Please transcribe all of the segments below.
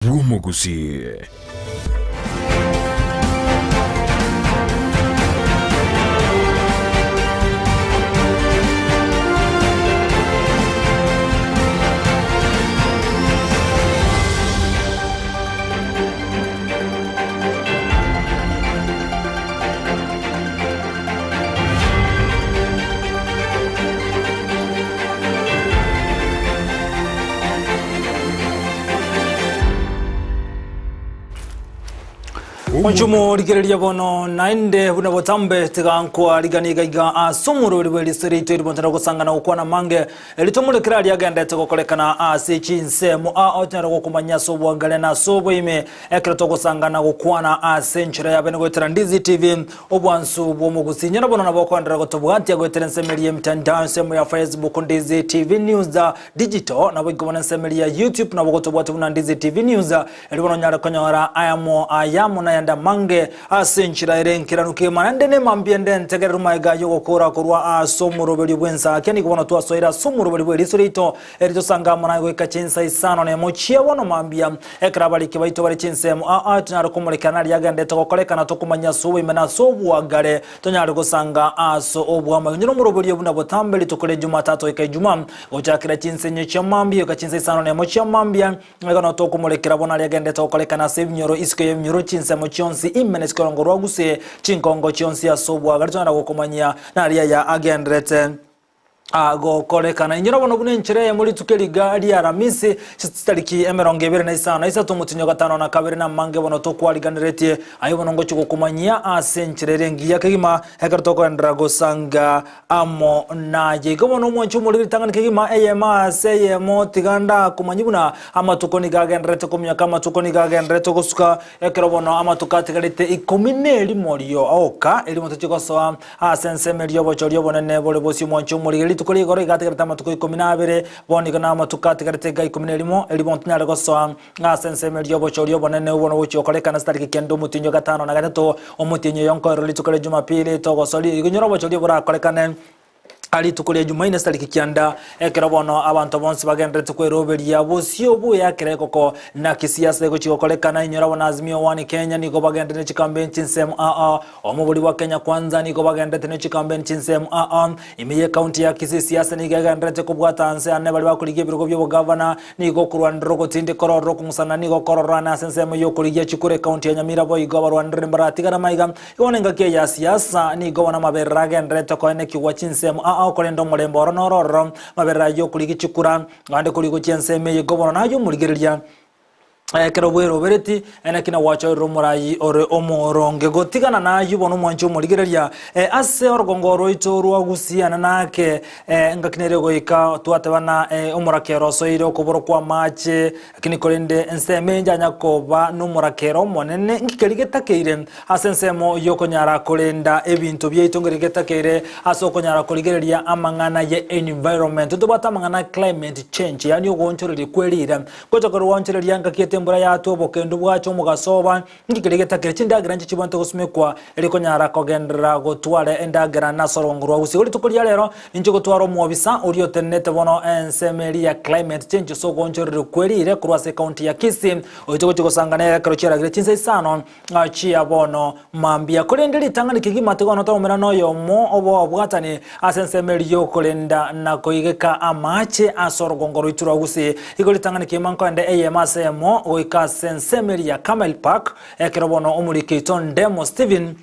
Bw'omogusii. Omochumo rigereria bono naende buna botambe tiga nkwariganie iga iga ase omorweri bwe riso riaito eri bontana gosangana gokwana mange eri tomorekere aria agendete gokorekana ase chinsemo a otanyare gokomanya ase obwangare na ase oboime Ekero togosangana gokwana ase enchera ya bene goetera Ndizi TV, obwansu bw'omogusii nyene bono nabo okoenderera gotobwatia goetera ensemo eria y'emitandao, ensemo ya Facebook Ndizi TV News Digital, nabo igo bono ensemo eria ya YouTube nabo gotobwatia buna Ndizi TV News, erio bono onyare konyora ayamo ayamo nayande amange ase enchera ere enkeranu kegima. Naende nemambia ende ntegererwe magega y'ogokora korwa ase omoroberio bw'ensake, nigo bono twasoire ase omoroberio bw'eriso riaito Erio tosange amo naye goika chinsa isano nemo chia bono mambia, ekero abariki baito bare chinsemo aa, tonyare komorekera naria agenderete gokorekana tokomanya ase oboime na ase oboagare, tonyare gosanga ase oboamaiga. Onye nomoroberio buna botambe rituko ria Jumatatu goika Ijumaa, gochakera chinsa inye chia mambia goika chinsa isano nemo chia mambia, igo nabo tokomorekera bono aria agenderete gokorekana ase ebinyoro, isiko y'ebinyoro, chinsemo chionsi ime na isiko erongo rwa gusii, chinkongo chionsi ase oboagare, tonyare gokomanyia naria aya agenderete. Agokorekana. Inyora bono buna enchera eyemo rituko eriga ria Aramisi, chitariki 25 omotienyi o gatano na kabere namange bono tokwariganeretie. Aye bono ngochia gokomanyia ase enchera ere engiya kegima, ekero tokoenderera gosanga amo naye. Igo bono omwanche omoriri ritang'ani kegima, eyemo ase eyemo, tiga ndakomanyie buna amatuko nigo agendererete kominyoka, amatuko nigo agendererete gosuka, ekero bono amatuko atigarete ikomi na erimo rioka, erimo tochie gosoa Ase ensemo eria obochori obonene bore bosio omwancho omorige rituko rigoro iga atigarete amatuko ikomi na abere, bono iga namatuko atigarete iga ikomi na erimo, erio bono tonyare gosoa ase ensemo eria obochori obonene obwo nogochia gokorekana ase tariki kenda omotienyi o gatano na gatato, omotienyi oyo nkoerwa rituko ria Jumapili, togosoria igo inyore obochori oborakorekane rituko ria Jumaine ase tariki kianda, ekero bono abanto bonsi bagendererete kweroberia bosio bw'eakera ekoko na kisiasa egochia gokorekana, inyora bono Azimio One Kenya nigo bagendererete ne chikampeni chinsemo aa Omobori bwa Kenya Kwanza nigo bagenderete ne chikampeni chinsemo aa ime ye county ya Kisii siasa nigo egendererete kobwata nse ane baria bakorigia ebirogo bia obogavana nigo okorwanera ogotindi kororora okong'usana nigo kororane ase ensemo yokorigia chikura ecounty ya Nyamira boigo abarwanirire mbaratigane maiga igo bono engaki eye ya siasa nigo bono amaberero agendererete koenekigwa chinsemo aa okorenda omorembe oro nororo amaberero ayio okorigia chikura naende korigwa chiensemo eye igo bono naye omorigereria Ekero bwerobereti, naki nagwachoirire omorai ore omooronge gotigana nayio bono omwanche omorigereria ase orogongo rwaito rwa gusiana nake ngaki nere goika twatebana omorakera osoire okoboro kw'amache lakini korende ensemo enche anya koba nomorakera omonene nki keria getakeire ase ensemo y'okonyara korenda ebinto biaito nkeria getakeire ase okonyara korigereria amang'ana ye environment ntobwate amang'ana climate change yaani ogoonchoreria kwe riira Gocha korwanchereria ngaki ete embura yatwa obokendu bwacha omogaso oba, inki keria getakire chindagera inche chibwate gosimekwa, erio konyara kogenderera gotwara endagera nase orogongo rwa gusii. Rituko ria rero ninche gotwara omwobisa oria otenenete bono ensemo eria ya climate change ase ogoonchoreria kwerire korwa ase ecounty ya Kisii, oyio togochia gosanga nere ekero chiaragire chinsa isano chia bono mambia. Korende ritang'ani kegima tiga onotaumera noyomo obwabwatani ase ensemo eria y'okorenda na koigeka amaache ase orogongo rwaito rwa Gusii. Igo ritang'ani kegima nkoende eyemo ase eyemo goika ase ensemo eria ya Camel Park, ekero bono omoriki oito Ndemo Stephen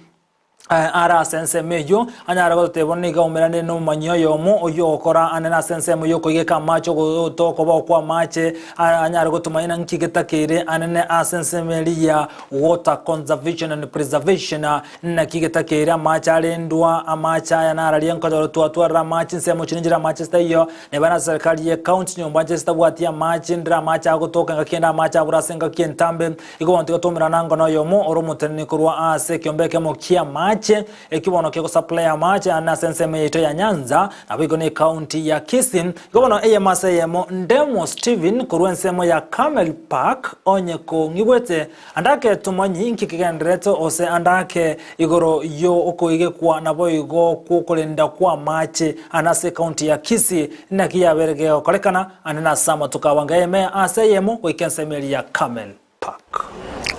are ase ensemo eyio, anyare gototebia bono nigo aumeranire nomomanyi oyomo oyio ogokora anene ase ensemo y'okoigeka amaache ogotoa okobao kw'amaache, anyare gotomanya ng'a nki getakeire anene ase ensemo eria ya water conservation and preservation, naki getakeire amaache arendwa, amaache aya nararia nkonyora twatwarire amaache ensemo chire nchire amaache zitaiyo, neba nase serikali ye county nyomba nchire zitabwati amaache, ndire amaache agotoka engaki ende amaache abure ase engaki entambe, Igo bono tiga twaumerana ango noyomo ore omoteneni korwa ase ekiombe ekemo ki'amaache, ekio bono kegosupply amaache ande ase ensemo yaito ya Nyanza, naboigo ne ecounty ya Kisii. Igo bono eyemo ase eyemo, Ndemo Stephen korwa ensemo ya Camel Park onye kong'igwete, andake tomanyi inki kegendererete ose andake igoro yo okoigekwa naboigo kw'okorenda kw'amaache ande ase ecounty ya Kisii naki yabeire gegokorekana ande nase amatuko abange eyemo ase eyemo goika ensemo eria ya Camel.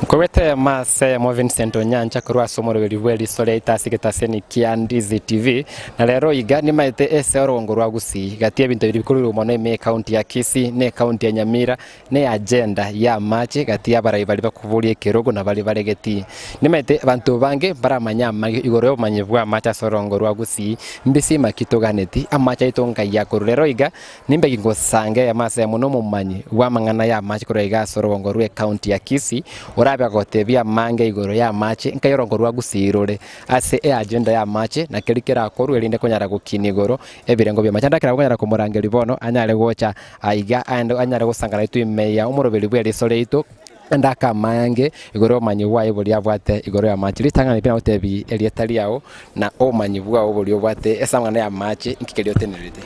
Nkoigwete mase eyemo Vincent Onyancha korwa ase omoroberi bw'eriso riaito ase egetaseni kia Ndizi TV, na rero iga nimaete ase orogongo rwa Gusii, gati y'ebinto biria bikorurwe mono ime y'ecounty ya Kisii na ecounty ya Nyamira na eagenda y'amache gati y'abarai baria bakoboria ekerogo na baria bare getii. Nimaete abanto bange mbaramanye amang'e igoro y'obomanyi bw'amache ase orogongo rwa Gusii, mbisima ki toganeti, amache aito nkai akorwa. Rero iga Nimbe gingosanga eyemo ase eyemo nomomanyi bw'amang'ana y'amache korwa iga ase orogongo rw'ecounty ya Kisii, orabe agotebia amange igoro y'amache nkai orongo rwa Gusii rore ase eagenda y'amache na keria kerakorwe erinde konyara gokinia igoro ebirengo bi'amache. Naende ekero akonyara komorangeria bono anyare gocha aiga aende anyare gosanga naintwe ime ya omoroberi bw'eriso riaito naende ake amange igoro y'obomanyi bwaye boria abwate igoro y'amache. Ritang'ani pi nagotebie erieta riao na obomanyi bwao boria obwate ase amang'ana y'amache inki keria otenerete.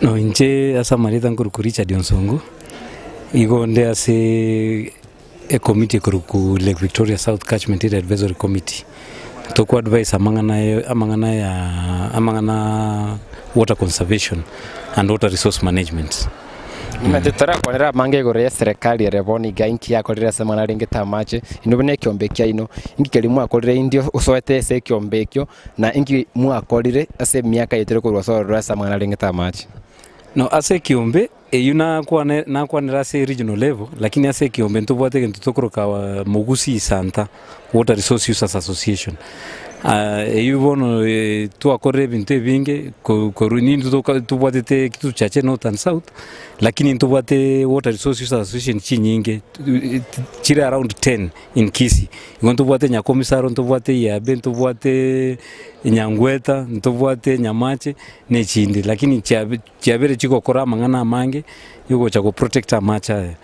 No inche ase amarieta nkorokwa Richard Onsongo, igo onde ase ecommittee ekorokwa Lake Victoria South Catchment Area Advisory Committee, toko advise amang'ana ya amang'ana ya amang'ana water conservation and water resource management. Nimanyete torakwanera amange igoro y'eserekari ere bono iga inki yakorire ase amang'ana arengete amache, inwe buna ekiombe kiaino, inki keria mwakorire indio osoete ase ekiombe ekio, na inki mwakorire ase emiaka yaetire korwa ase ororo ase amang'ana arengete amache. No ase ekiombe eyio nakwane nakwanera ase regional level, lakini ase ekiombe ntobwate egento tokoroka Mogusi Santa Water Resource Users Association. Eyio bono twakorire ebinto ebinge korwa nintwe toka tobwatete Kitutu Chache North and South, lakini ntobwate Water Resource Users Association chinyinge chire around ten in Kisii. Igo ntobwate Nyakomisaro, ntobwate Iyabe, ntobwate Nyangweta, ntobwate Nyamache na echinde, lakini chiabe chiabere chigokora amang'ana amange yogocha go protect amache aya.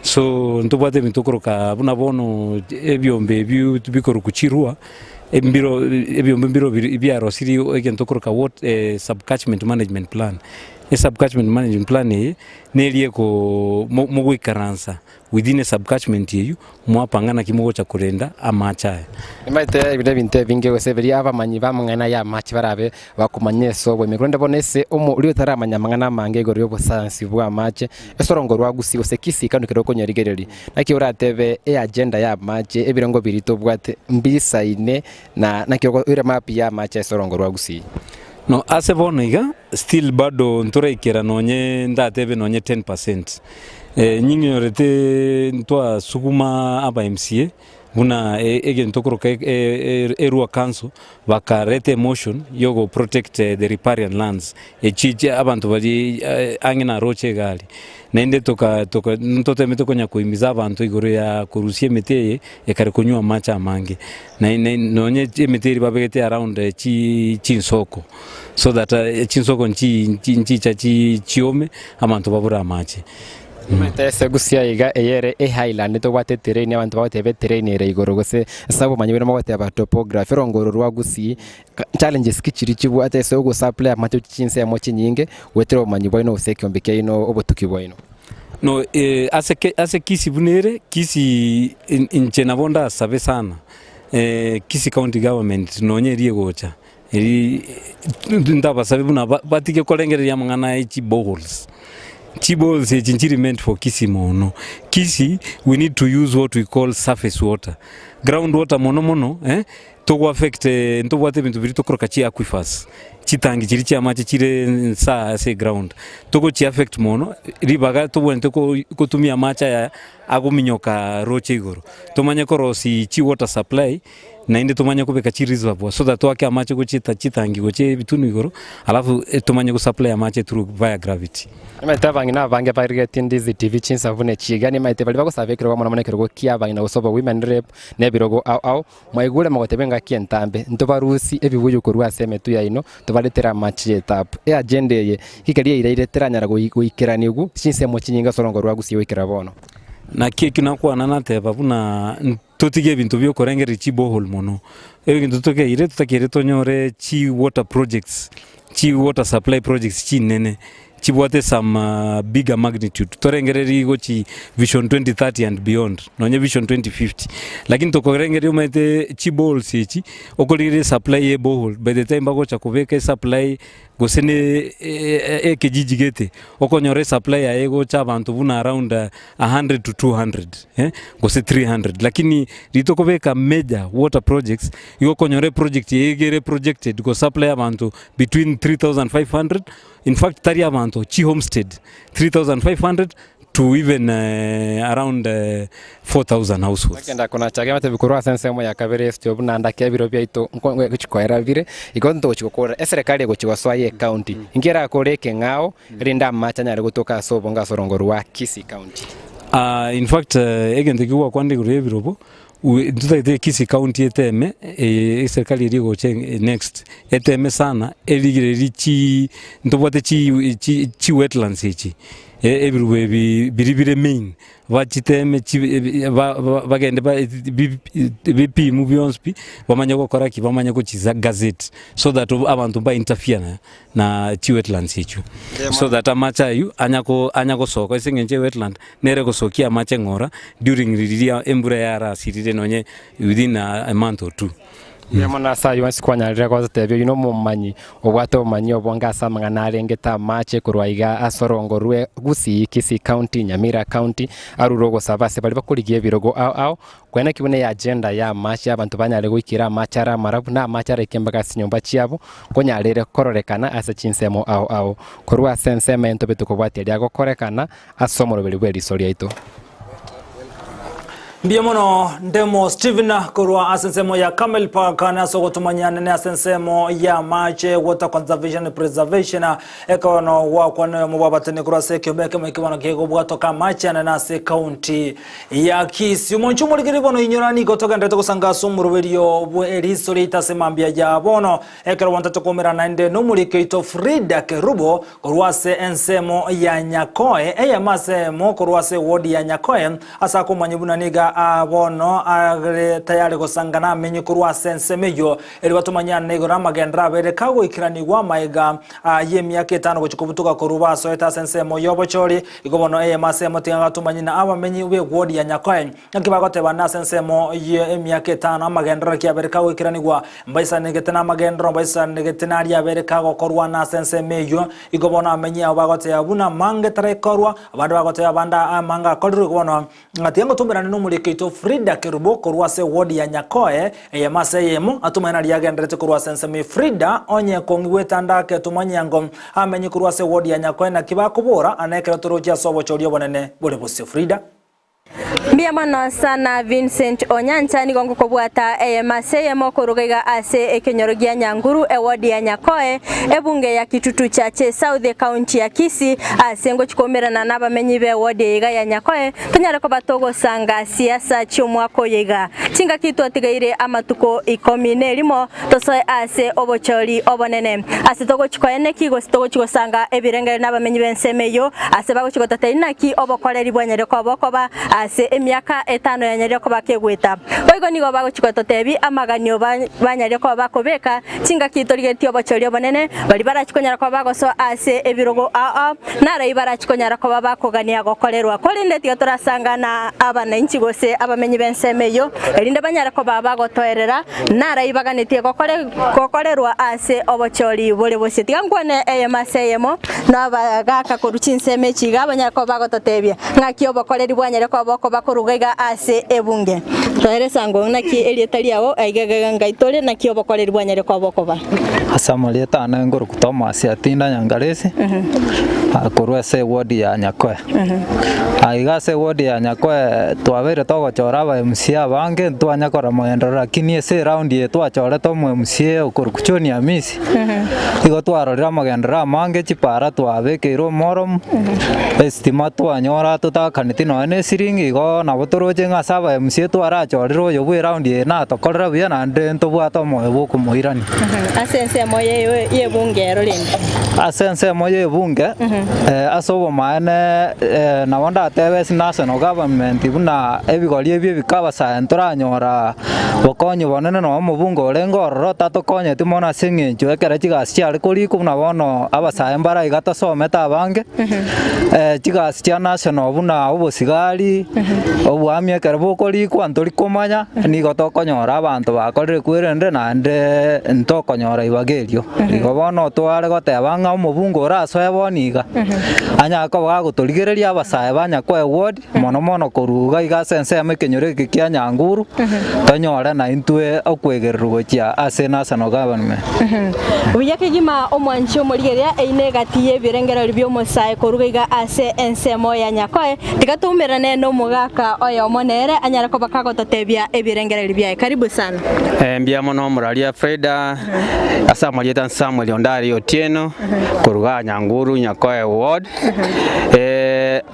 So ntobwate ebinto okoroka buna bono ebiombe ebio bikorokwa chirua, embiro ebiombe mbiro biri biarosirie egento okoroka wat sub catchment management plan. E sub catchment management plan eye, neri eko mo mogoikaransa within e sub catchment eyio, mwapanga naki mogocha korenda amache aya. Nimanyete ebi nebinto ebinge gose biria abamanyi b'amang'ana y'amache barabe bakomanya ase oboime. Korende bono ase omo oria otaramanya amang'ana amange igoro y'obosayansi bw'amache, ase orongo rwa Gusii gose Kisii kando ekero okonyarigereria, naki oratebe eagenda y'amache, ebirengo biria tobwate mbisaine na naki oire map y'amache ase orongo rwa Gusii. No ase bono iga, still bado ntoraikera nonye ndatebe nonye 10%. Nying'inyorete ntwasuguma aba MCA buna egento okoroka erua council bakareta emotion yogo protect the riparian lands echi abanto baria ang'e na roche iga aria. Naende toka toka ntotemete konya koimiza abanto igoro ya korusia emete eye ekare konywa amache amange. Nonye emete eria babegete around chinsoko so that chinsoko nchicha chiome abanto babure amache. Omanyete ase Gusii iga eye ere ehighland tobwate eterrain abanto bagoteba eterrain ere igoro gose ase obomanyi buna bagoteba topography orongo oro rwa Gusii challenges ki chiria chibwate ase ogosupply amache chinsemo chinyinge goetera obomanyi bwaino gose ekiombe kiaino obotuki bwaino. No ase ase Kisii buna ere, Kisii inche nabo ndasabe sana, Kisii county government nonye eria egocha, eri ntabasabe buna batige korengereria amang'ana ya chiboreholes. Chiboreholes echi nchiri meant for Kisii mono. Kisii we need to use what we call surface water. Ground water mono mono togo affect ntobwate ebinto biria tokoroka chi aquifers, chitangi chiria chi'amache chire nsa ase eground, togochi affect mono ribaga tobwenerete ko kotumia amache aya agominyoka roche igoro, tomanye korosia chi water supply naende tomanye kobeka chi reservoir so that toake amache gochia chitangi gochia ebitunu igoro alafu tomanye go supply amache through via gravity. Nimaete abang'ina abange barigetie Ndizi TV chinsa buna echi iga, nimaete baria bagosaba ekerogo mono mono ekerogo kia abang'ina gose obo women rep na ebirogo ao ao, Mwaigure mogoteba engaki entambe, Ntobarusie ebibuyu korwa ase emetwe yaino, tobaretere amache y'etaabu. Eagenda eye gika riairaire teranyara goikeranigwa chinsemo chinyinge ase orongo rwa Gusii goikera bono. Naki ekio nakwana nateba buna totige ebinto biokorengereria chiborehole mono, ebinto tokeire totakeire tonyore chi water projects, chi water supply projects chinene. Chibwate some bigger magnitude torengererie gochi vision 2030 and beyond nonye vision 2050 lakini tokorengereria omanyete chiboreholes echi okorigereria esupply ya eborehole by the time bagocha kobeka esupply. gose ne ekejiji gete, okonyora esupply yaye egocha abanto buna around a hundred to 200 eh, gose 300 lakini riria tokobeka major water projects, igo okonyora eproject eye iga ere projected go supply abanto between 3500 in fact tari abanto, chihomestead 3500 to even around 4000 households. Bakenda konacha amatebio korwa ase ensemo ya kabere esitio buna ndake ebiro biaito nko- gochikoera bire, igo ntogochi gokora eserekari egochi gosoa ye county inki erakore ekeng'ao erinde amache anyare gotoka ase obonge ase orongo rwa Kisii County. Ah, in fact egento ekio gwakwanire igoro ya ebirobo, ntotagete Kisii County eteme eserikari eria egocha next eteme sana erigererie chi ntobwate chi chi chi wetlands echi ebirubo ebi biria bire main bachiteme chi ba bagende ba bipimu bionsi pi bamanye gokora ki bamanye gochisa gazette so that abanto mba interfere na na chi wetlands echio so that amache aywo anya ko anya gosoka ase eng'encho ewetland nere egosokia amache ng'ora during riria embura yarasirire nonye within a month or two. Mbuya mono ase ayio onsi kwanyarire gototebia oyio nomomanyi obwate obomanyi obonge ase amang'ana arengete amache korwa iga ase orongo rwe Gusii, Kisii County, Nyamira County, arure ogosaba ase baria bakorigia ebirogo ao ao, Koeneki buna eagenda y'amache abanto banyare goikera amache are amarabu na amache araike mpaka ase chinyomba chiabo, nkonyarere kororekana ase chinsemo ao ao. Korwa ase ensemo entobe tokobwatia riagokorekana ase omoroberi bw'eriso riaito. Mbuya mono Ndemo Stephen korwa ase ensemo ya Camel Park na ase ogotomanya nene ase ensemo ya amache Water Conservation and Preservation Ekono gwakwana oyomo bw'abatene korwa ase ekiombe ekemo ekio bono kegobwatoka amache anene ase ekaunti ya Kisii. Omonche omorigereria bono inyora nigo togenderete gosanga ase omoroberio bwe eriso riaito ase mambia ya bono ekero bono tatokoumera naende nomoriki oito Frida Kerubo korwa ase ensemo ya Nyakoe eyemo ase eyemo korwa ase ewodi ya Nyakoe ase akomanya buna niga bono are tayari gosanga namenye korwa ase ensemo eyio Erio batomanyane igoro amagenderero abere kagoikeranigwa amaega y'emiaka etano gochia kobutoka korwa basoete ase ensemo y'obochori. Igo bono eyemo ase eyemo tiga gatomanye na abamenyi b'egwodi ya Nyakoe. Naki bagotebana ase ensemo y'emiaka etano amagenderero ki abere kagoikeranigwa? Mbaisanegete namagenderero, mbaisanegete naria abere kagokorwa nase ensemo eyio. Igo bono abamenyi abo bagoteba buna amange tarekorwa, abande bagoteba abande amange akorirwe. Igo bono Ng'a tiga ngotomerane nomoriki oito Frida Kerubo korwa ase ewodi ya Nyakoe, eyemo ase eyemo, atomanye naria agenderete korwa ase ensemo eye. Frida, onye kong'igwete ande ake tomanye ango amenye korwa ase ewodi ya Nyakoe naki bakobora ane ekero torochie ase obochori obonene bore bosio. Frida. Mbuya mono sana Vincent Onyancha, nigo ngokobwata eyemo ase eyemo koruga iga ase ekenyoro gia Nyanguru, ewodi ya Nyakoe, ebunge ya Kitutu Chache South, ekaunti ya Kisii, ase ngochia koumerana nabamenyi b'ewodi eye iga ya Nyakoe, tonyare koba togosanga siasa chi'omwaka oyo iga. Chingaki twatigaire amatuko ikomi nerimo tosoe ase obochori obonene. Ase togochia koeneki gose togochia gosanga ebirengererio nabamenyi b'ensemo eyio, ase bagochia gototebia naki obokoreri bwanyarire koba bokoba ase emiaka etano yanyarire koba kegoeta. Boigo nigo bagochia gototebia amaganio banyarire koba bakobeka Chingaki torigetie obochori obonene, baria barachie konyara koba bagosoa ase ebirogo ao ao, narai barachie konyara koba bakogania gokorerwa. Korende tiga torasangana abananchi gose abamenyi b'ensemo eyio, erinde banyare koba bagotoerera, narai baganetie gokorerwa ase obochori bore bosio. Tiga nkwane eyemo ase eyemo nabagaaka korwa chinsemo echi iga, banyare koba bagototebia ng'aki obokoreri bwanyare koba bokoba korwa iga ase ebunge. Toere esango naki erieta riao aiga iga ngai tore, naki obokoreri bwanyare koba bokoba. Ase amarieta ane nkorokwa Thomas Atinda Nyangaresi, korwa ase eward ya Nyakoe. Aiga ase eward ya Nyakoe twabeire togochora aba MCA abange ntwanya korora moenderero lakini ase eround eye twachorete omo MCA okorokwa John Amisi, igo twarorire amagenderero amange, chipara twabekeirwe omoromu, Estima twanyora totakaneti nonya ne esiringi, igo nabo toroche ng'a ase aba MCA twarachorire oyo bwe round eye natokorera buya naende ntobwate omoyo bwa okomoirania. Ase ensemo y'ebunge ero rende. Ase ensemo y'ebunge, Ase obomaene nabo ndatebe ase national government buna ebigori ebi ebike abasae ntoranyora bokonyi bonene nonye omobunge orenge ororo tatokonyeti mono ase eng'encho ekero chigasi chiare korikwa buna bono abasae mbare iga tosomete abange, chigasi chia national buna obosigari, oboamia ekero bokorikwa ntori komanya, nigo tokonyora abanto bakorire kwerende naende ntokonyora ibaga erio. Igo bono tware goteba ng'a omobunge orasoe bono iga, anyare koba gagotorigereria abasae ba Nyakoe ward, mono mono korwa iga iga ase ensemo ekenyoro eke kia Nyanguru, tonyore naintwe okwegererwa gochia ase national government. Buya kegima omwanchi omorigereria eine egati y'ebirengererio bi'omosae korwa iga ase ensemo ya Nyakoe, tiga toumerane nomogaka oyomo nere anyare koba kagototebia ebirengererio biaye. Karibu sana. Mbuya mono omoraria Freda. Ase amarieta Samuel Ondari Otieno, koruga Nyanguru Nyakoe Ward.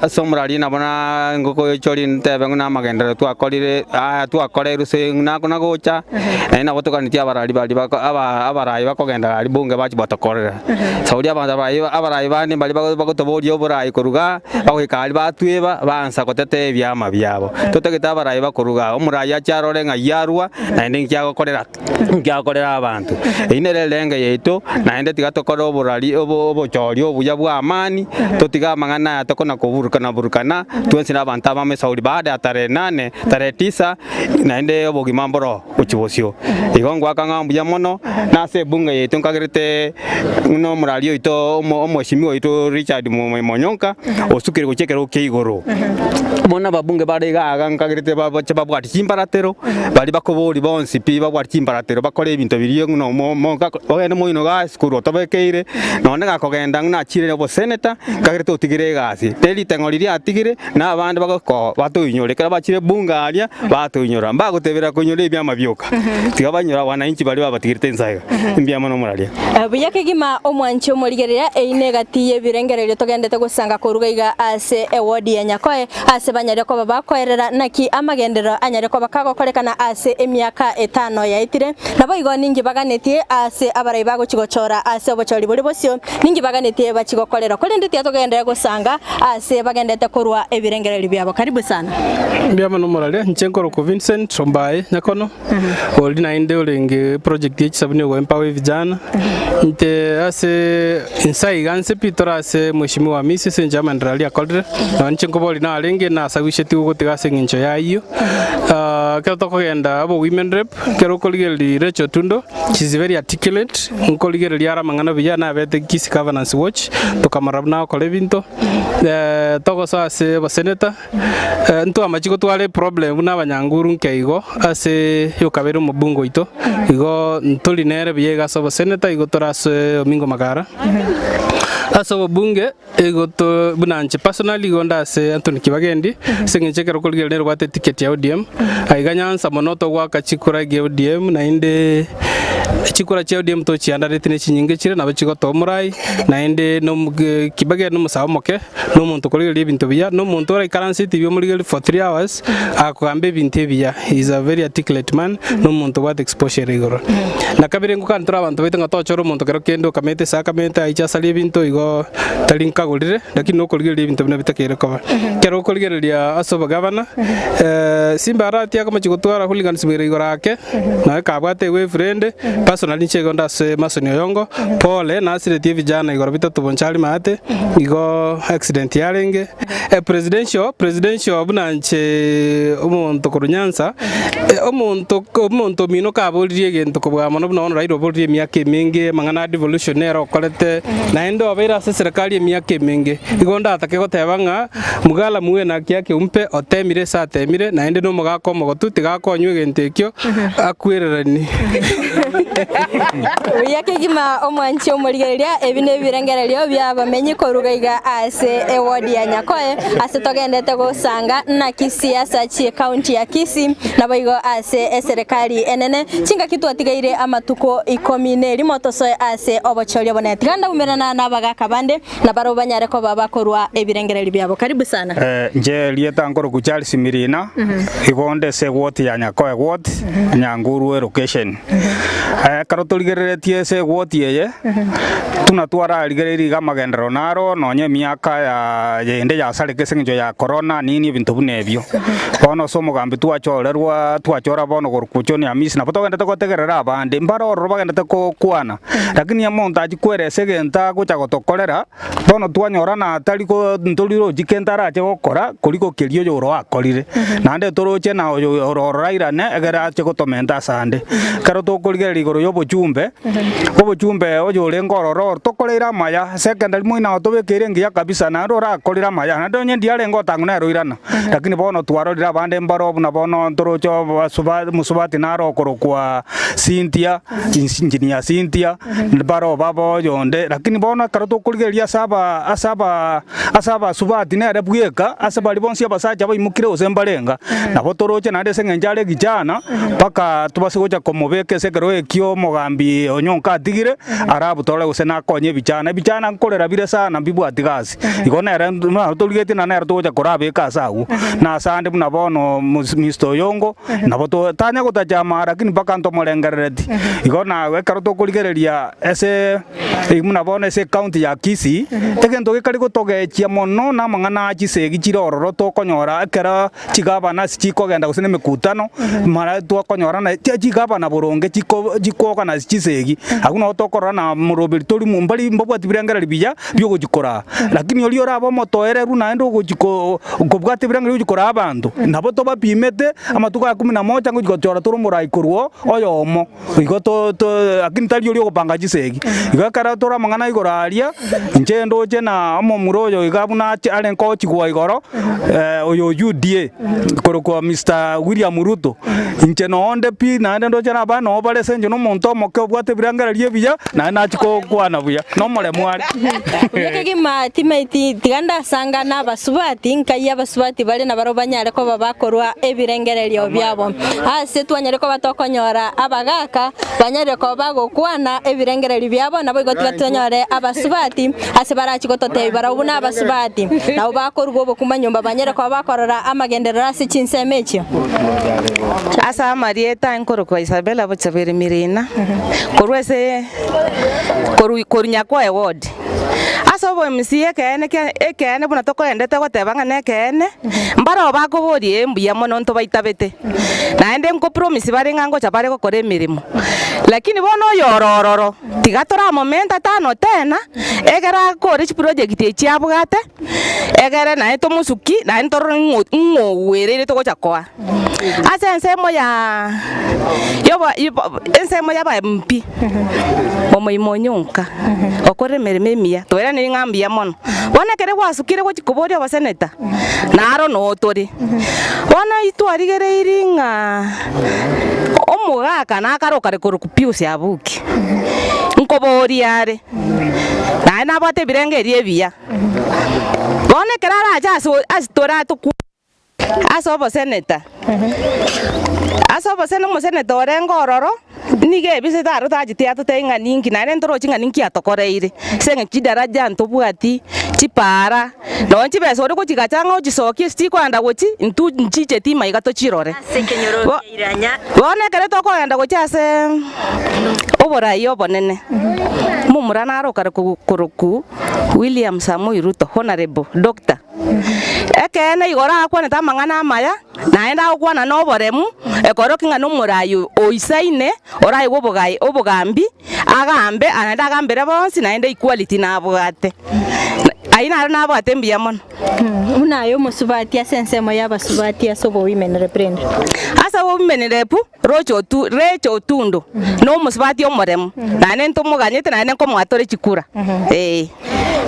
Ase omorari nabo na engoko echori ntebe ng'a namagenderero twakorire aya twakoreirwe ase nako nagocha, naende nabo toganetie abarari baria bako aba abarai bakogenda aria bunge bachia batokorera. Sauri abanto abarai abarai bande mbaria bago bagotoboria oborai korwa igaa, bagoika aria batweba, baansa gotetea ebiama biabo. Totagete abarai bakorwa igaa, omorai ache arore ng'ai arwa, naende nki agokorera. Nkiakorera abanto. Eyio nere erenge yaito, naende tiga tokore oborari obo obochori obuya bwa amani, totige amang'ana aya tokona koburukana burukana, twensi na abanto abamo esauri baada ya tarehe nane, tarehe tisa, naende obogima mboro gochia bosio. Igo ngoaka ng'a mbuya mono, na ase ebunge yaito nkagerete buna omorari oito omo omweshimiwa oito Richard Monyonka, osukire gochia ekerogo kia igoro. Bono ababunge bare iga iga nkagerete bache babwate chimbaratero, baria bakoboria bonsi pi babwate chimbaratero bakore ebinto biria ng'a omo mo ogende moino igaa esukuru otobekeire, nonye gakogenda ng'a nachire oboseneta, nkagerete otigire egasi. Te riteng'o riria atigire, na abande bagoko batoinyore, ekero bachire ebunge aria, batoinyora. Mbagotebera koinyora ebiama bioka, tiga bainyore abananchi baria babatigerete inse aiga. Mbuya mono moraria. Buya kegima omwanchi omorigereria, eyio negati y'ebirengererio togendete gosanga koruga iga ase ewodi ya Nyakoe, Ase banyare koba bakoerera naki amagenderero anyare koba kagokorekana ase emiaka etano yaetire. Naboigo ninki baganetie ase abarai bagochia gochora ase obochori boria bosio, ninki baganetie bachie gokorera. Korende tiga togenderere gosanga ase bagendete korwa ebirengererio biabo. Karibu sana. Mbuya mono moraria, inche nkorokwa Vincent Ombaye Nyakono, ori naende orenge project ye chisabuni ogo empower vijana. Inte ase inse iga nse pi tore ase Mheshimiwa Hamisi ase enchera amaenderero aria akorire, nonya inche nkoboria narenge nasawishetigwe gotiga ase eng'encho y'ayio. Ekero tokogenda obo women rep, ekero okorigereria Rachel Otundo, she is very articulate, nkorigereria are amang'ana buya nabete Kisii Governance Watch, tokamorora buna agokora ebinto. Togosoa ase oboseneta, Ntwamachi gotwara eproblem buna abanyanguru nke igo ase yokabeire omobunge oito, igo ntori nere buya iga ase oboseneta igo tore ase Omingo Magara. Ase obobunge igo to buna inche personally igo nde ase Anthony Kibagendi ase eng'encho ekero okorigereria nere obwate eticket ya ODM, aiga Nyanza mono togoaka chikura egia ODM naende chikura chia ODM tochiandareti ne chinyinge chire nabo chigotoa omorai naende Kibagendi nomosae omoke. na omonto okorigereria ebinto buya, na omonto oraikaranse etibi omorigererie for 3 hours, akogamba ebinto ebiya. He is a very articulate man, na omonto obwate exposure ere igoro. Na kabere ngokani tore abanto baito ng'a tochore omonto kero kende okamete ase akamete aiche asarie ebinto igo tari nkagorire, lakini nokorigereria ebinto buna bitakeire koba. Ekero okorigereria ase obogavana, Simba Arati akomochia gotwara hooligans bwere igoro ake, Nonya kabwate ewave rende, personally inche igo nde ase Mason Oyongo, pole nasiretie vijana igoro bitato bonchari maate, igo accident yarenge. E presidential, presidential buna inche omonto korwa Nyanza, omonto omonto omino kaboririe egento kobua mono buna bono Raila oboririe emiaka emenge, amang'ana a devolution nere okorete, naende obeire ase eserekari emiaka emenge, igo ndatake goteba ng'a Mugala muwe naki ake umpe otemire ase atemire, naende nomogaka omogotu, tiga akonywe egento ekio akwereranie. Buya kegima omwanchi omorigereria, ebi nebirengererio bi'abamenyi koruga iga ase ewodi ya Nyakoe, ase togendete gosanga naki siasa chie county ya Kisii, naboigo ase eserekari enene. Chingaki twatigaire amatuko ikomi nerimo tosoe ase obochori obonene. Tiga ndaumerana nabagaka bande. Na barabwo banyare koba bakorua ebirengererio biabo. Karibu sana. Inche erieta nkorokwa Charles Mirina, igo onde ase eward ya Nyakoe ward, Nyanguru elocation. Ekero torigereretie ase egwoti eye, buna twararigereiri iga amagenderero naro, nonya emiaka ya yende yasareka ase eng'encho ya korona nini ebinto buna ebio. Bono ase omogambi twachorerwa twachora bono korokwa John Hamisi nabo togendete gotegerera abande, mbare ororo bagendete kokwana, lakini omonto achia kweresa egento agocha gotokorera, Bono twanyora natari ko ntorirochi kento arache gokora koria gokeria oyo oro akorire, naende toroche na oyo oro orairane egere ache gotomenta asande. Ekero tokorigereria igoro y'obochumbe, obochumbe oyo orenge ororo oro tokoreire amaya, secondary moino nabo tobekeire engiya kabisa naende orakorire amaya, naende onye ndiarenge otang'u nere oirana. Lakini bono twarorire abande mbaro buna bono ntoroche obasuba mosubati naro okorokwa Cynthia, engineer Cynthia, Mbaro babe oyonde, lakini bono ekero tokorigereria ase aba ase aba ase abasubati nere bweka, ase baria bonsi abasacha baimokire gose mbarenga, nabo toroche naende ase eng'encho are ekichana, mpaka tobase gocha komobeka ase ekerogo ekio omogambi Onyonka atigire, arabu torore gose nakonye ebichana. Ebichana nkorera bire sana mbibwati gasi, igo nere naro torigetie na nere togocha korabeka ase agwo. Na ase ande buna bono Mister Oyongo, Nabo totanya gotacha amara, lakini mpaka ntomorengerereti. Igo na ekero tokorigereria ase buna bono ase ecounty ya Kisii, egento gekari gotogechia mono na amang'ana a chisegi chire ororo tokonyora ekero chigavana ase chikogenda gose na emekutano, mara twakonyora na chigavana boronge chiko chikoorganize chisegi, abwo nabo tokorora na moroberi tori mbari mbabwati birengererio buya. biogochia koraa. Lakini oria orabe omotoereru naende ogochia ko kobwata ebirengererio biogochia koraa abanto, nabo tobapimete amatuko aya kumi na moja ngochia gochora tore omorai korwa oo oyomo, igo to to lakini tari oria ogopanga chisegi. Igo ekero tore amang'ana igoro aria, inche ndoche na omomura oyo iga buna ache arenge gochigwa igoro, oyo UDA, korokwa Mister William Ruto, inche nonde pi naende ndoche na abana nabo bare ase inche na omonto omoke obwate ebirengererio ebiya, Naye nachia gokwana buya nomoremu are. Buya kegima timaeti tiga ndasanga nabasubati, nkai abasubati bare nabarabwo banyare koba bakorua ebirengererio biabo. Ase twanyare koba tokonyora abagaka banyarire koba bagokwana ebirengererio biabo, naboigo tiga tonyore abasubati ase barachie gototebia barabwo buna abasubati. Nabo bakoruga obokima nyomba banyare koba bakorora amagenderero ase chinsemo echio. Ase amarieta nkorokwa Isabella Bochaberi Mirina, korwa ase korwa korwa Nyakoe ward. Ase obo-MC ekeene kia ekeene buna tokoendete goteba ng'a nekeene, mbaroo bakoboria ee mbuya mono ntobaitabete, naende nkopromise bare ng'a ngocha bare gokora emeremo. Lakini bono oyo ore ororo, tiga toramomenta tano tena, ekero akore chiproject echi abwate, Egere naye tomosuki, naende torore ng'o ng'ogwereire togocha koa. Ase ensemo ya yobo yobo ensemo y'aba MP, omoimo onyonka, okorire emeremo emiya, toiranerie ng'a mbuya mono. Bono ekere gwasukire gochia koboria oboseneta, naro noo tore. Bono itwarigereirie ng'a omogaka nakare okare korokwa Pius Abuki, nkoboria are, naende nabwate ebirengo erio ebiya. Bono ekero arache ase ase tore atokwa ase oboseneta, ase obosene omoseneta orenge ororo, nigo ebisete aro tacheti atotebie ng'a ninki naende ntorochi ng'a ninki atokoreire, ase eng'encho chidaraja ntobwati, chipaara, nonye chibesa ore gochigacha ng'a ochisokie ase chikoenda gochi, intwe nchicheti maiga tochirore. Bo bono ekero tokogenda gochia ase oborai obonene, momura naro okare korokwa William Samoei Ruto, Honourable Doctor. Ekeene igoro akwanete amang'ana amaya, naende agokwana noboremu, ekorokia ng'a nomorai oisaine, oraegwe obogai obogambi, agambe naende agambere bonsi naende equality nabwate. Ayio naro nabwate mbuya mono. Buna aye omosubati ase ensemo y'abasubati ase obowomen rep rende. Ase obowomen rep, roche otu Rachel Otundo nomosubati omoremu, naende ntomoganyete naende nkomoa tore chikura, ee.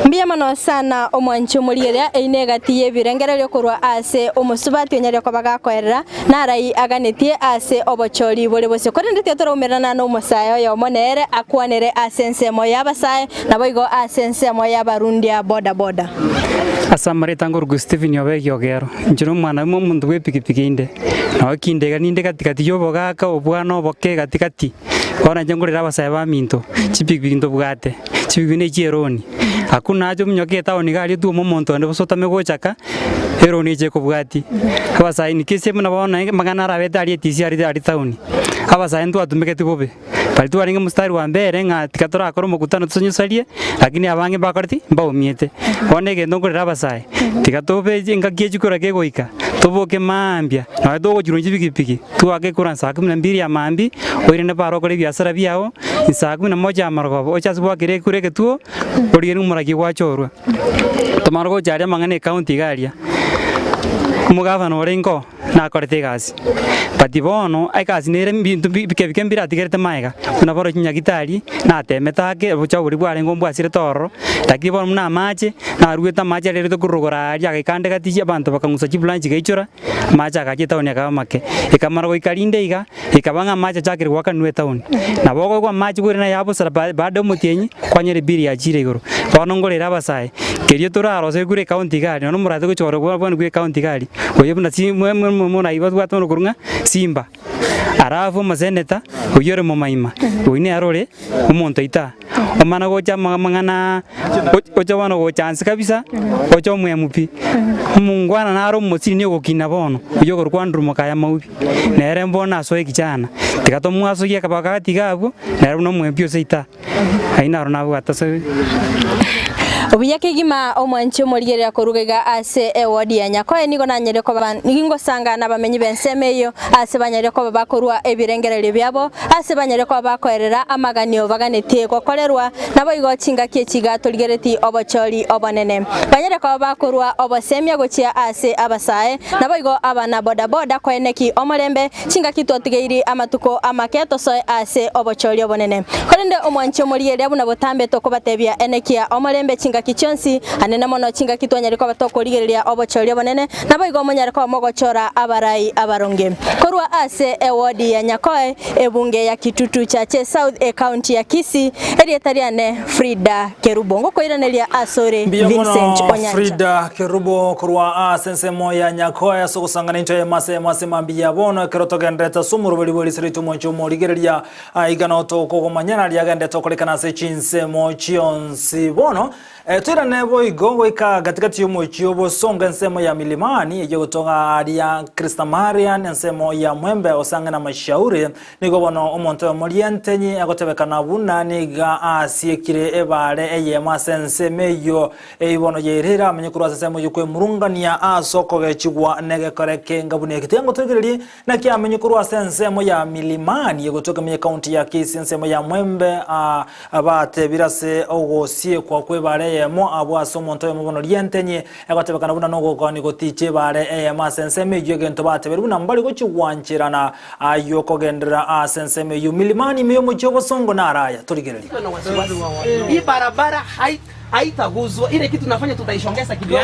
Mbuya mono sana omwanchi omorigereria, eyio negati y'ebirengererio korwa ase omosubati onyarire koba gakoerera, narai aganetie ase obochori bore bosio. Korende tiga toraumerana nomosae oyomo nere akwanere ase ensemo y'abasae, naboigo ase ensemo y'abarundia boda boda. Ase amareta ngorokwa Stephen Obegi Ogero, inche nomwana omo omonto bw'epikipiki inde. Nabo kinde iga ninde gati gati y'obogaka, obwana, oboke gati gati. Bono inche ngorere abasae baminto, chipikipiki ntobwate, chipikipiki ne chi'eroni. Hakuna haja ominyoke etown iga aria otwome omonto onde bosa otame gochaka, eroni eche ekobwatie. Abasae nikesi buna bono amang'ana arabete aria etisi aria aria town, abasae ntwatumegeti bobe. Baria twarenge mstari wa mbere ng'a tiga torakore omokutano tosonyosarie, lakini abange mbakoreti mbaumiete. Bono egento nkorera abasae, tiga tobe engaki ye chikura kegoika, toboke mambia, nonye togochirwa chipikipiki, twake ekura saa kumi na mbili ya mambia, oirane bare okore ebiasara biago, saa kumi na moja ya marogoba oche ase gwakera ekura egetuo, origererie omoragi gwachorwa. Tomare gocha aria amang'ana ecounty iga aria, omogavana orenge oo. nakorete egasi, but bono egasi nere ebinto bike bike mbiratigerete magega, buna bono chinyagitari, natemete ake obochao boria bwarenge mbwasirete ororo, lakini bono buna amache, naruete amache arerete korwa rogoro aria agaika ande gati abanto bakang'usa chibranch chigaichora, amache agacha etown akaba amake. Ekamara goika rinde iga, ekaba ng'a amache achakire goakanwa etown. Nabo okoigwa amache bwere naye abosara ba baada ya omotienyi, kwanyora ebill yachire igoro. Bono ngorere abasae, kerio torarose korwa ecounty iga aria, nonya omorwate gochia korwa bwana bwa ecounty iga aria, oyo buna si mwe mwe morai babwate bono korwa ng'a Simba, alafu omoseneta oyio ore momaima, oyio nere ore omonto oito aa. Omana gocha amang'ana oche bono gocha nse kabisa, oche omwemu pi. Omongwana naro omosini ogokina bono, oyio okorokwa Andrew Mokaya Maubi, nere mbono asoe ekichana. Tiga tomwasogie akabaka iga abwo, nere buna omwemu pi ase ita. Ayio naro nabwate ase. Obuya kegima omwanchi omorigereria koruga iga ase ewodi ya Nyakoe nigo nanyarire koba ningosanga nabamenyi b'ensemo eyio ase banyarire koba bakorua ebirengererio biabo ase banyarire koba bakoerera amaganio baganetie gokorerwa naboigo chingaki echi iga torigereti obochori obonene banyare koba bakorua obosemia gochia ase abasae naboigo abana bodaboda koeneki omorembe Chingaki twatigeiri amatuko amake tosoe ase obochori obonene. Korende omwanchi omorigereria buna botambe tokobatebia enekia omorembe chingaki chionsi, anene mono chingaki twanyare koba tokorigereria obochori obonene, naboigo monyare koba mogochora abarai abaronge. Korwa ase ewodi ya Nyakoe, ebunge ya Kitutu Chache South, ecounty ya Kisii, erieta riane Frida Kerubo. Ngokoiraneria asore Mbuya Vincent mono Onyancha. Frida Kerubo korwa ase ensemo ya Nyakoe ase ogosangana inche oyemo ase eyemo ase mambia ya bono ekero togenderete ase omoroberi bwe riso riaito omwancho omorigereria aiga notokogomanya naria agenderete okorekana ase chinsemo chionsi bono eh, toirane boigo goika gatigati y'omochie obosongo ensemo ya Milimani eyio gotoga aria Kristamarian ensemo ya Mwembe osang'e na Mashauri Nigo bono omonto oyomo rientenyi agotebekana buna nigo asiekire ebaare eyemo ase ensemo eyio, eyio bono yairire amenye korwa ase ensemo eyio kwemurungania ase okogechigwa negekore kenga buna eke. Tiga ngotoigererie naki amenye korwa ase ensemo ya Milimani egotoka ime y'ecounty ya Kisii ensemo ya Mwembe abatebire ase ogosiekwa kw'ebaare eyemo abwo ase omonto oyomo bono rientenyi Egotebekana buna nogokwania goticha ebaare eyemo ase ensemo eyio egento batebeire buna mbare gochia gwancherana ayio kogenderera ase ensemo eyio milimani ime y'omochie obosongo naro aya. Torigererie. Hii barabara haitaguzwa. Ile kitu tunafanya tutaishongeza kidogo.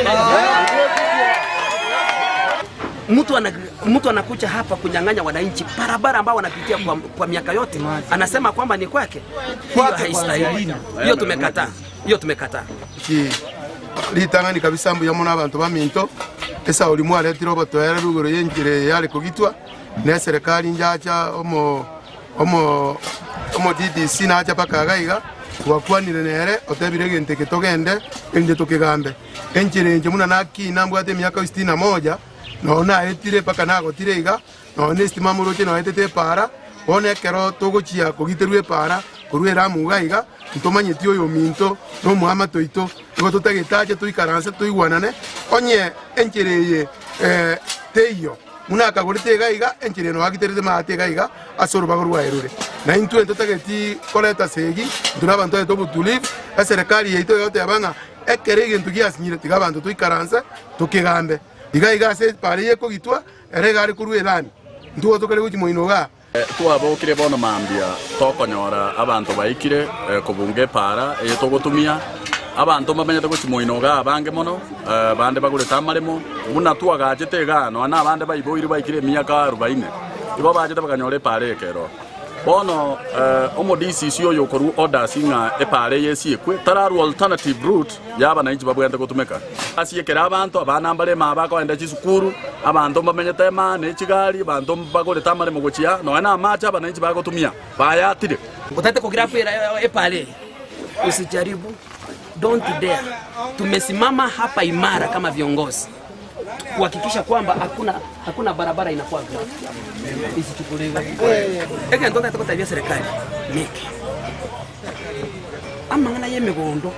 Mtu ana, mtu anakuja hapa kunyang'anya wananchi barabara ambao wanapitia kwa, kwa miaka yote, anasema kwamba ni kwake. Hiyo haistahili. Hiyo tumekataa, hiyo tumekataa. Ritang'ani kabisa mbuya mono abanto baminto, esauri mwaretire obotoereru igoro y'enchera eye yare kogitwa, na eserekari njacha omo omo omo DDC nacha mpaka iga iga, twakwanire nere otebire egento eke togende erinde tokegambe. Enchera enche buna nakina mbwate emiaka sitini na moja, nonye naetire mpaka nagotire iga, Nonya nestima moroche noetete epaara, bono ekero togochia kogiterwa epaara korwa Elamu iga iga, ntomanyeti oyominto na omoamate oito, nigo totagete ache toikaranse toigwanane, onye enchera eye teiyo, buna akagorete iga iga, enchera eye noagiterete maate iga iga ase orobago rwaye rore. Na intwe ntotageti koreta segi, intwe nabanto totagete obotulivu, eserekari yaito egoteba ng'a ekero egento giasinyire tiga abanto toikaranse tokegambe. Iga iga ase epaara eye ekogitwa, Ere iga are korwa Elami, intwe tokare gochia moino igaa. Twabokire bono mambia tokonyora abanto baikire kobunga epaara eye togotumia. Abanto mbamenyete gochia moino igaa abange mono, bande bagorete amaremo. Buna twagachete igaa nonya nabande baiboirwe baikire emiaka arubaine, igo bachete bakanyora epaara eye ekero. Bono omo-DCC oyo okorua orders ng'a epaara eye esiekwe, tararua alternative route y'abanainchi babwenerete gotumeka. Asiekere abanto, abana mbare ime bakoenda chisukuru, abanto mbamenyete ime ne chigari, abanto mbagorete amaremo gochia nonya namache abanainchi bagotumia, bayatire. Otagete kogira kwera epaara eye, usijaribu. Don't dare. Tumesimama hapa imara kama viongozi kuhakikisha kwamba hakuna hakuna barabara inakuwa grabbed isichukuliwe. Egento ntagete gotebia serikali neke amang'ana ya emegondo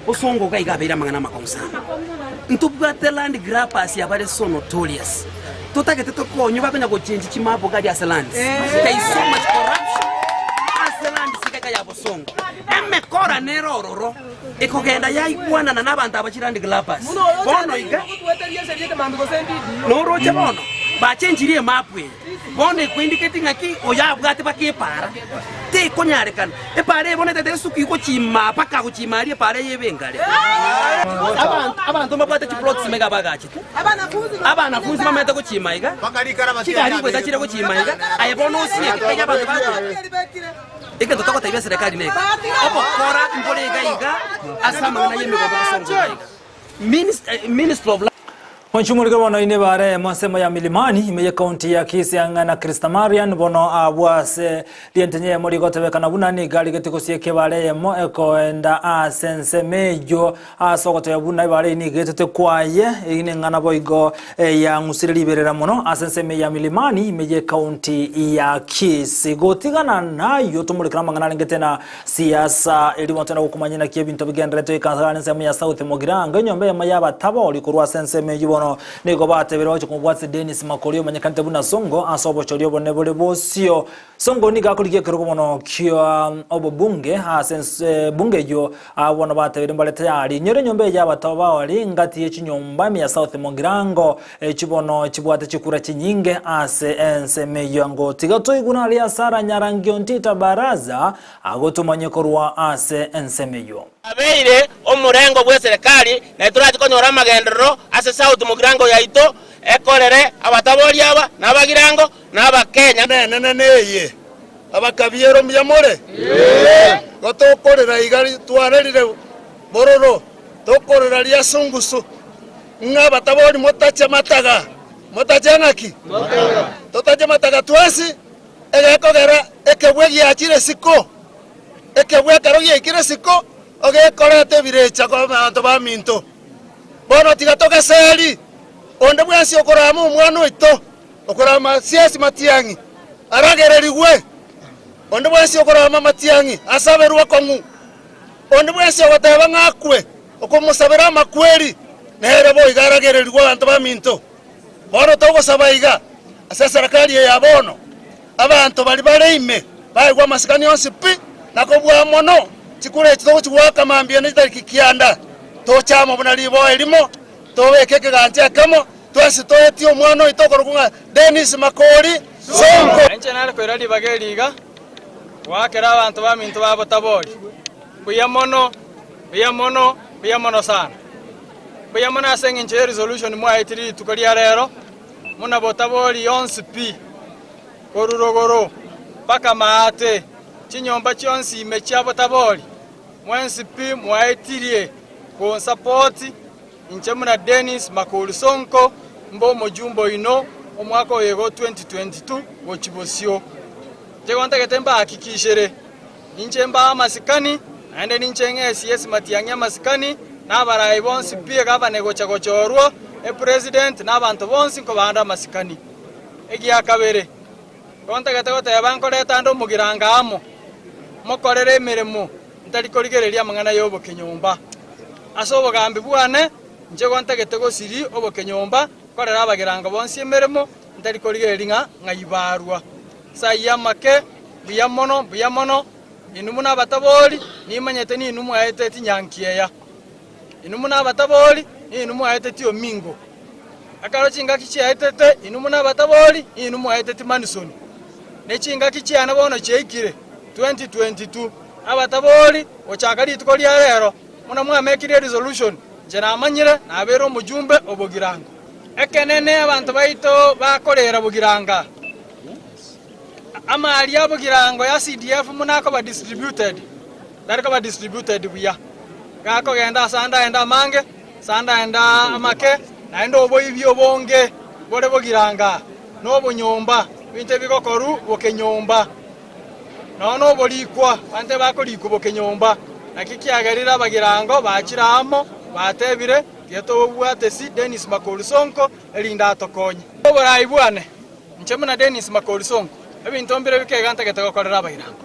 osongo iga iga abeire amang'ana amakong'u sana. Ntobwate land grabbers abare so notorious totagete tokonywe bakonya gochenji chimapu gari ase lands. There is so much corruption ase lands iga iga ya bosongo. Emekora nere ororo ekogenda yaigwanana nabanto aba chiland grabbers. Bono iga noroche bono bachenchirie emapu eye bono ekoindicate ng'aki oyo abwate baka epaara tekonyarekana. Epaara eye bono etete esuki gochima mpaka gochima aria epaara eye ebe engare. Abanto abanto mbabwate chiplots mega abagachete abanafunzi bamaete gochima iga chigari ngoeta chire gochima iga aye bono osieke kenya abanto bache. Egento togotebia eserekari neke, obokora mbore iga iga ase amang'ana y'emegondo gosonga iga iga. Ministry of. Mwanchumorike bono ine bare ensemo ya Milimani ime ye county ya Kisii ang'e na Christamarian bono abwo ase rientenyo eyemo rigotebekana buna nigo arigeti gosieka ebara eyemo ekoenda ase ensemo eyio Ase ogoteba buna ebara eyio nigo etete kwaye, eyio neng'ana boigo eyang'usire riberera mono ase ensemo ya Milimani ime y'ekaunti ya Kisii. Gotigana nayio tomorekere amang'ana arengete na siasa erio bono togenda gokomanya naki ebinto bigendererete goika are ensemo ya South Mugirango. Enyomba eyemo y'abatabori korwa ase ensemo eyio bono nigo batebire bagochia komobwatisia Dennis Makori omanyekanete buna Songo ase obochori obonene bore bosio. Songo nigo akorigia ekerogo mono kia obobunge ase ense bunge eyio abwo bono batebire mbare tayari. Inyora enyomba eye y'abatobori ngati ye chinyomba ime ya South Mugirango echi bono chibwate chikura chinyinge ase ensemo eyio. Ngotiga toigwe naria Sarah Nyarangi Ontita Baraza agotomanye korwa ase ensemo eyio. Abeire omorengo bw'eserekari, na torache konyora amagenderero ase South Mugirango yaito ekorere abatabori aba na abagirango na Abakenya. Enene neye, abakabiero mbuya more? Igo tokorera iga twarerire bororo, tokorera ria sungusu, ng'a abatabori motache mataga, motache ng'aki? Totache mataga twensi, egekogera ekebwe giachire isiko, ekebwe ekero giaikire isiko, ogekoreta ebirecha kwa abanto baminto. Bono tiga togeseri, onde bwensi okorama omwana oito, Okorama siasi matiang'i aragererigwe, onde bwensi okorama matiang'i asaberwe akong'u. Onde bwensi ogoteba ng'a akwe, okomosabera amakweri, nere boigo aragererigwe abanto baminto. Bono togosaba iga ase eserekari eye ya bono, abanto baria bare ime baegwe amasikani onsi pi, na kobua mono chikura echi togochigoaka mambia ne chitariki kianda, toche amo buna riboa erimo, tobeke ekegancha ekemo, Twensi toetie omwana oito okorokwa ng'a Dennis Makori Sonko. Inche nare koira ribaga eri iga, goakera abanto baminto ba Botabori mbuya mono, mbuya mono, mbuya mono sana. Mbuya mono ase eng'encho ye resolution mwaetire rituko ria rero, buna Botabori yonsi pi, korwa rogoro mpaka maate, chinyomba chionsi ime chia Botabori, mwensi pi mwaetirie gonsapoti. Inche buna Dennis Makori Sonko mbe omojumbe oino omwaka oyo igo 2022 gochia bosio. Inche igo ntagete mbahakikishere, ninche mbae amasikani naende ninche ng'esie esimatiang'i amasikani na abarai bonsi pi egavana egocha gochorwa, epresident na abanto bonsi nkobande amasikani. Egiakabere, igo ntagete goteba nkoreta ande omogiranga amo, mokorere emeremo ntari korigereria amang'ana y'obokenyomba. Ase obogambi bwane, inche igo ntagete gosiria obokenyomba, nkorere abagerango bonsi emeremo, ntari korigereria ng'a ng'ai barua. Ase ayio amake, mbuya mono, mbuya mono, inwe buna abatabori, nimanyete ninwe mwaete tinyanki eya. Inwe buna abatabori, ninwe mwaete tiomingo. Ekero chingaki chiaetete, inwe buna abatabori, ninwe mwaete timanisoni. Ne chingaki chiane bono chiaikire, 2022. Abatabori, gochaka rituko ria rero, buna mwamekire eresolution, inche namanyire nabeire omojumbe o Bogirango. Ekenene abanto baito bakorera Bogiranga, amari a Bogirango ya CDF buna akoba distributed, tari koba distributed buya. Gakogenda ase ande aende amange, ase ande aende amake, naende oboibi obonge bore Bogiranga, na obonyomba, ebinto ebigokorwa bokenyomba. Nonya noborikwa, abanto ebakorikwa bokenyomba. Naki kiagerire abagirango bachire amo, batebire, Tiga tobwate si Dennis Makori Sonko, erinde atokonye. Oborai bwane, inche buna Dennis Makori Sonko, ebinto mbire bikeiga ntagete gokorera abagirango.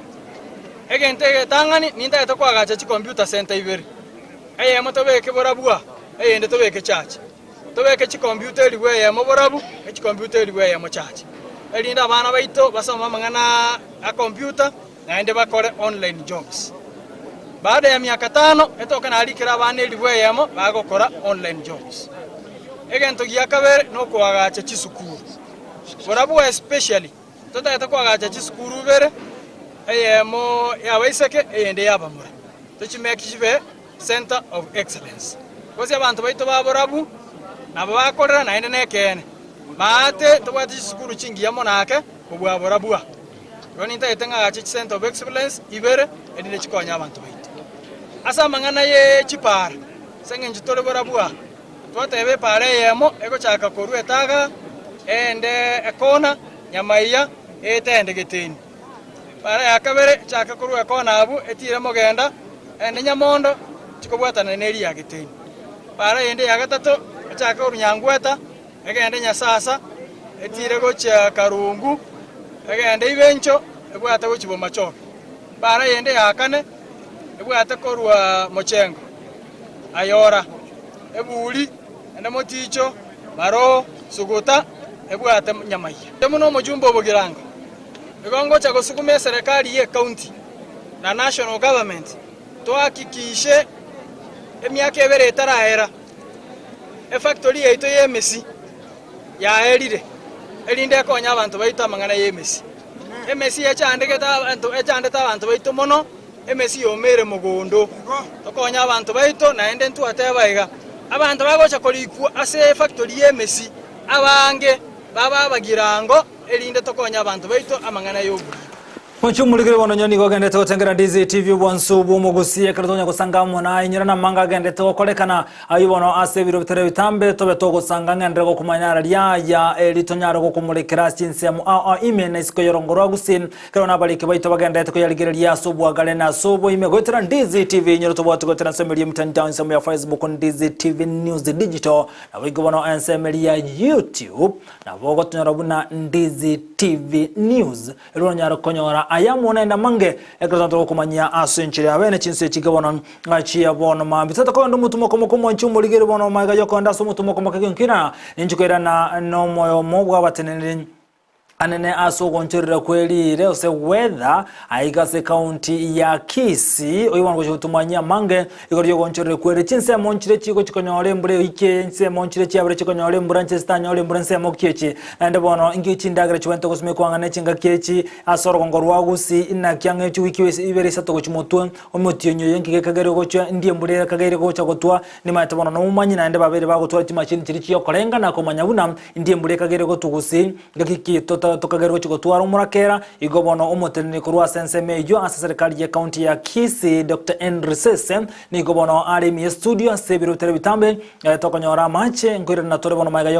Egento egetang'ani nintagete koagacha chicomputer center ibere, eyemo tobeke borabu aa, eyende tobeke chache. Tobeke chikompiuta elifu eyemo borabu, ne chikompiuta elifu eyemo chache, erinde abana baito basome amang'ana a computer naende bakore online jobs. Baada ya miaka tano etoke narikere abana elifu eyemo bagokora online jobs. Egento gia kabere nokoagacha chisukuru. Borabu especially totagete koagacha chisukuru ibere, eyemo y'abaiseke eyende y'abamura. Tochimake chibe Centre of Excellence. Gose abanto baito ba borabu nabo bakorera naende nekeene. Maate tobwate chisukuru chingiya mono ake kobua borabu aa. Igo nintagete ng'agache chicentre of excellence ibere erinde chikonye abanto baito. Ase amang'ana ye chipaara, ase eng'encho tore borabu aa, twateba epaara eyemo egochaka korwa etaga eende ekona nyamaiya eete ende geteni. Epaara ya kabere echake korwa ekona abwo etiire mogenda, ende nyamondo, chikobwatana neria ya geteni. Epaara yende ya gatato echake korwa nyangweta, egende nyasasa, etiire gochia karungu, egende ibencho, ebwate gochia bomachoge. Epaara yende ya kane ebwate korwa mochengo, ayora, eburi, ende moticho, maroo, suguta, ebwate nyamaiya. Inche buna omochumba o Bogirango, Igo ngocha gosuguma eserekari y'ecounty na national government tohakikishe emiaka ebere etaraera efactory yaito y'emesi yaerire erinde ekonye abanto baito amang'ana y'emesi. Emesi echandegete abanto echandete abanto baito mono, emesi yomeire mogondo. Tokonye abanto baito naende ntwateba iga, abanto bagocha korikwa ase efactory y'emesi abange babe abagirango erinde tokonye abanto baito amang'ana y'obuya. Mochie omorikire bono onye nigo ogendete gotengera Ndizi TV obwansu bw'omogusi ekero tonya gosanga amo naye inyora namanga agendete gokorekana ayio bono ase ebiro bitari bitambe tobe togosanga ng'enderere gokomanya ara riaya eri tonyare gokomorekera ase chinsemo ao ao ime na isiko y'orongo rwa Gusii ekero nabariki baito bagenderete koyarigereria ase obwagare na ase oboime goetera Ndizi TV inyora tobwate goetera ensemo eria y'emitandao ensemo ya Facebook Ndizi TV News Digital naboigo bono ensemo eria ya YouTube Nabo ogotonyora buna Ndizi TV News, erio oranyare konyora aya amo naende amange ekero togokomanyia ase enchera ya bene chinse echi bono chia bono mambia. Tata kogenda omotumo okomo komwancha omorigeri bono magega yokoenda ase omotumo okomo kegionkina ninche koirana nomoyo omo bw'abateneneri anene ase ogonchorera kwe riire gose weather aiga ase ekaunti ya Kisii oyio bono gochia gotomanyia amange Igoro y'ogonchorera kwere chinsemo nchire chigochia konyora embura eike, ensemo nchire chiabere chikonyora embura nchire chitanyore embura ensemo ki echi. Naende bono inki chindagera chigwenerete gosimekwa ang'e ne chingaki echi ase orogongo rwa Gusii inaki ang'e chiwiki ibere isato gochia motwe, omotienyi oyo inki gekageire gochia ndi embura ekageire gocha gotwa, nimaete bono nomomanyi naende babeire bagotwara chimachini chiria chiokorenga na komanya buna ndi embura ekageire gotwa Gusii. Ngaki ki tokageire gochia gotwara omorakera? Igo bono omoteneneri korwa ase ensemo eyio ase serikali ye county ya Kisii Doctor Henry Sese nigo bono are ime ye studio ase ebiro bitari bitambe tokonyora amache nkoirana tore bono magega yo.